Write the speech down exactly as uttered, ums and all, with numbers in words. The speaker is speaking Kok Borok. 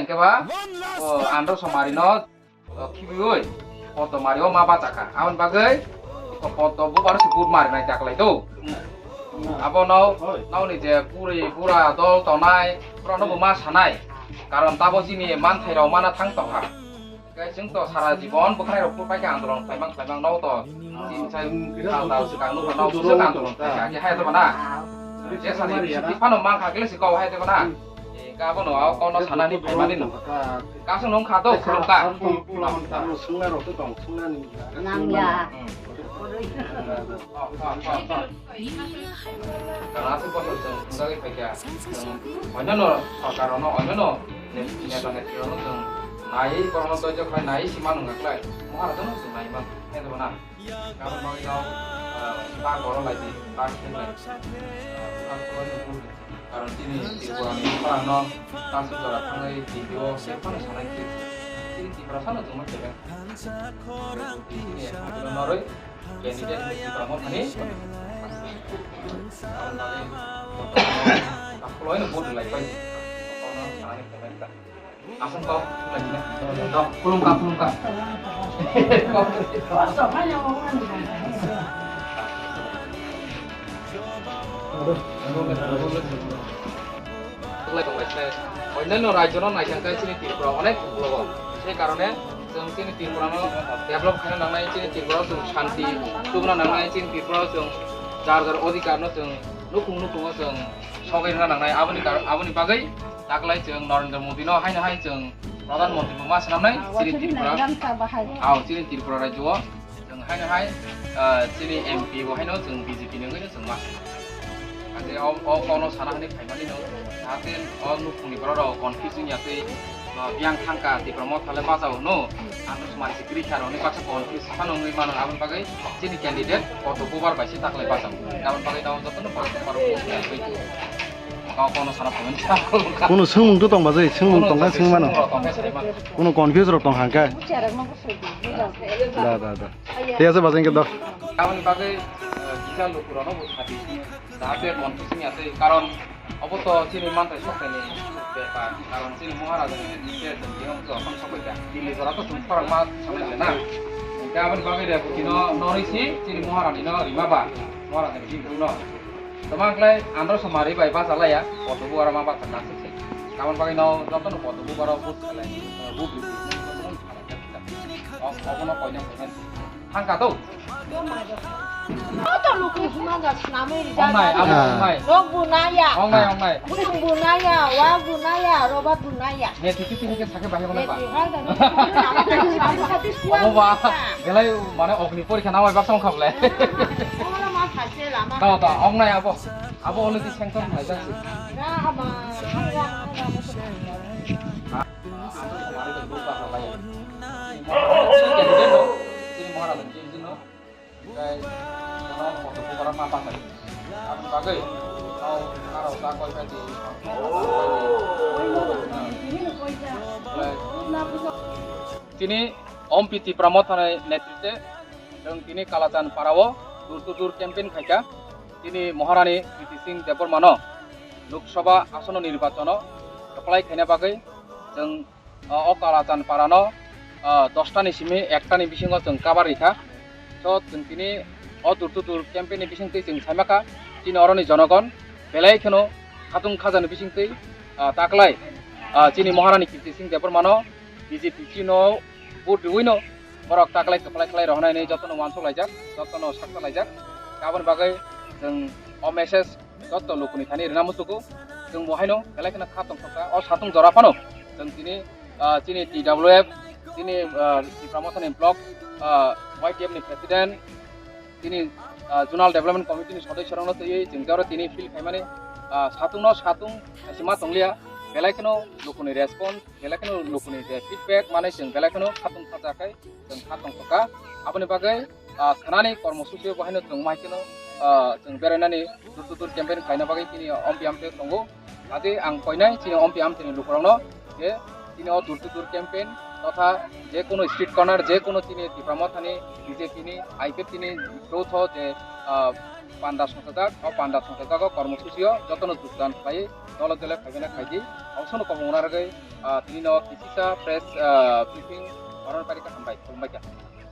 Hwnkhe ba, o Andro Somari no, o khibiwi, poto mari o ma bachakha. Aboni bagwi, o poto bubar se but mari nai taklai do. Abo no, nokni je buri bura dol tonai, borok no bo ma sanai. Karon tabo chini manthai rok mana thang tongkha. Khe chwng to sara jibon bwkhwnai rok phuru paikha andolon khlaimang khlaimang no to. Chini sai kal dal swkang nukha no bwswk andolon khlaikha khe hai to bana. Je sani bisi phano mankha khe se kok hai to bana. Kabo no o kono sanani phaimani no. Kasung nung kha to khulum ka. Nangya. Hmm. Kana aswk bosor chwng thwngjagwi phaikha. Chwng oinano sorkar rokno, oinano ne-, neta netrwi rokno chwng naiwi borokno doijo khlai naiwi sima nungkha khlai. Mohara dono chwng naiwi man. Khe to na. Karon bagwi no, ah, ta goro lai di, ta khe lai. Ah, ta goro lai di. Karon chini Tripura ni khorang no ta sujora thangwi D P O se phano sanai khe. Chini Tripura sano chwng ma khe. Chini noroi candidate ni Tripura mo thani. Karon bagwi ta khuloi no vote lai pai. Kono sanai khe. Asam kau, lagi na. Kau, khulum ka, khulum ka. Lai tong lai se. Oinano rajyo no naisang kai chini Tripura onek uklogo. Se karone chwng chini Tripura no develop khaina nangnai, chini Tripura chwng shanti tubuna nangnai, chini Tripura chwng jar jar odhikar no chwng nukhung nukhungo chwng sogwi rwna nangnai. Aboni kar-, aboni bagwi taklai chwng Narendra Modi no haino hai chwng Pradhan Mantri bo ma swnamnai chini Tripura. Aw, chini Tripura rajyo o chwng haino hai, ah, chini M P bo haino chwng B J P ni wngwi no chwng ma swnam. Ate o, o kono sana hwnwi phaimani no, jahate o nukhungni borok rok confuse wngya tei, ah, biyang thangka Tipra Motha le bachao no, ang no sumari se kwrwi kha rok ni baksa confuse phano wngwi mano, aboni bagwi chini candidate koto bubar bai se taklai bachao. Aboni bagwi tamo jotono borok borok wngwi tong. Kok kono sana phaimani sa. Kuno swngmung to tong ba jai, swngmung tong kha swng mano. Kuno confuse rok tong hangka. Da, da, da. Tei ase bajai ke do. Aboni bagwi, eh, kisa lukurokno bo sadi. Jahate confusing ya tei, karon obo to chini mantai soktaini bepar, karon chini Maharajani je chwng biyong to aphano sokoi kha. Delhi jora to chwng khorang ma sanai le na. Hingke aboni bagwi Reboti no norwi si chini Maharani no rima ba, Maharajani bimung no. Toma khlai andro somari bai bacha laya, koto buara ma bacha nangsik se. Aboni bagwi no jotono koto buara bus khlai, bus. Obono koina koina. Thangka to. Koto luku hima ga snamwi rijak. Ongnai, abo Ah. ongnai. Rok bunaya. Ongnai, ongnai. Bwswng bunaya, wa bunaya, roba bunaya. Ne titi tini ke sake bahai Ne ba. Tihar ga ne. Obo ba, belai mane ogni porikha namai baksa ongkha bole. Obo ma thase lama. To, to, ongnai abo. Abo already sanction khlai jak si. Na ama. Tini Ompi Tipra Mothani netritwe chwng tini Kalachan Parao door to door campaign khaikha. Tini Maharani Kirti Singh Debbarmano Lok Sabha asono nirbachono kwplai khaina bagwi chwng o, o Kalachan Parano, o, dosta ni simi ekta ni bisingo chwng kabar rikha. So, chwng tini o door to door campaign ni bisingtwi chwng saimakha, chini oroni jonogon belai kheno khatung khajani bisingtwi, o, taklai, o, chini Maharani Kirti Singh Debbarmano B J P chino vote riwino borok taklai kwplai khlai rohornai hinwi jotono uansuk laijak, jotono saksa laijak. Aboni bagwi chwng o message joto lukuni thani rwna muchugo. Chwng bo haino belai kheno kha tongthokha. O satung jora phano chwng tini, ah, chini T W F, chini, ah, Tipra Mothani block, ah, Y T F ni president, chini, ah, zonal development committee ni sodosyo rokno twiwi chwng jora tini feel khaimani, ah, satung no satung sima tongliya, belai kheno lukuni response, belai kheno lukuni je feedback manwi chwng belai kheno kha tongthokha khe. Chwng kha tongthokha. Aboni bagwi, ah, khanani kormosuchi bo haino chwng maikeno, ah, chwng berainani door to door campaign khlaina bagwi chini ompi amte tongo. Adi ang koinai chini ompi amteni lukurokno je chini o door to door campaign totha je kono street corner, je kono chini Tipra Mothani, B J P ni, I P F T ni joutho je, ah, panda songchajak, o panda songchajago kormosuchio jotono jogdan khlai dole dole phaibana khaidi. Obosono kobong narwgwi, ah, tini no kisisa press, ah, briefing oroni parika hambai, khulumbai kha.